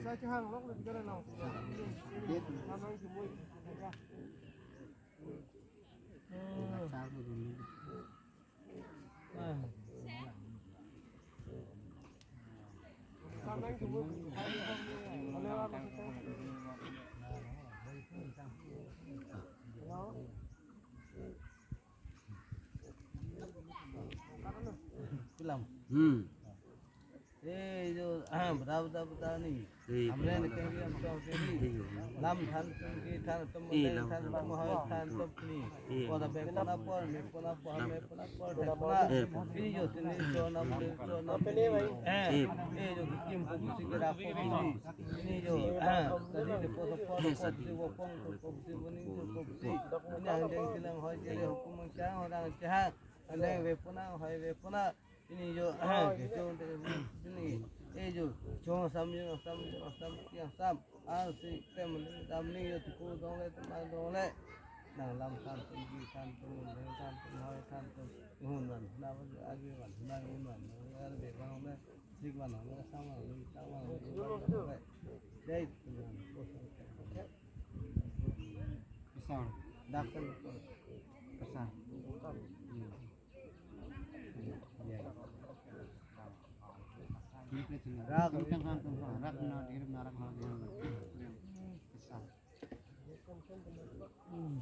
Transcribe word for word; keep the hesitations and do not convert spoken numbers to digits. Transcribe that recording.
Isa chehang lok le bidara nang. Nang nang jumui. Film. Hmm. Eh, jo, ah, bra, bra, bra, ni. Eh, Amre bra, ni bra. Kami am tong kiri. Eh, jo. Lam than tum ki than tum Eh, mendeng lam than than tum tum. Hoi than tum ni. Eh, Pora lam. Be pona por, me pona por, me pona por, de pona. Eh, pona. Ini jo, sini jo, nam de jo, nam de. Eh, Eh. Eh, jo, kim ko busi kira ko busi. Ini jo, ah, tadi de pora por, Eh, ko sadi. Busi wo pong, ko busi wo ning, ko busi. Ini ang deng silang hoi jere hukum mengchang, orang chehang. Ang deng be pona, hoi be pona. Ini jo, ah, ke chong te, ini, eh, jo, chong sam, jo, sam, jo, sam, jo, sam, ah, si, tem, dam ni, jo, tuku dong le, tem, dong le. Nang lam than tum, ji than tum, le than tum, hoi than tum, hun man, na ba, agi man, na hun man, na be man, na sik man, na sam man, na sam man, na le. Dei, tum man, ko sam. Pesan. Dak kan, pesan. Hmm.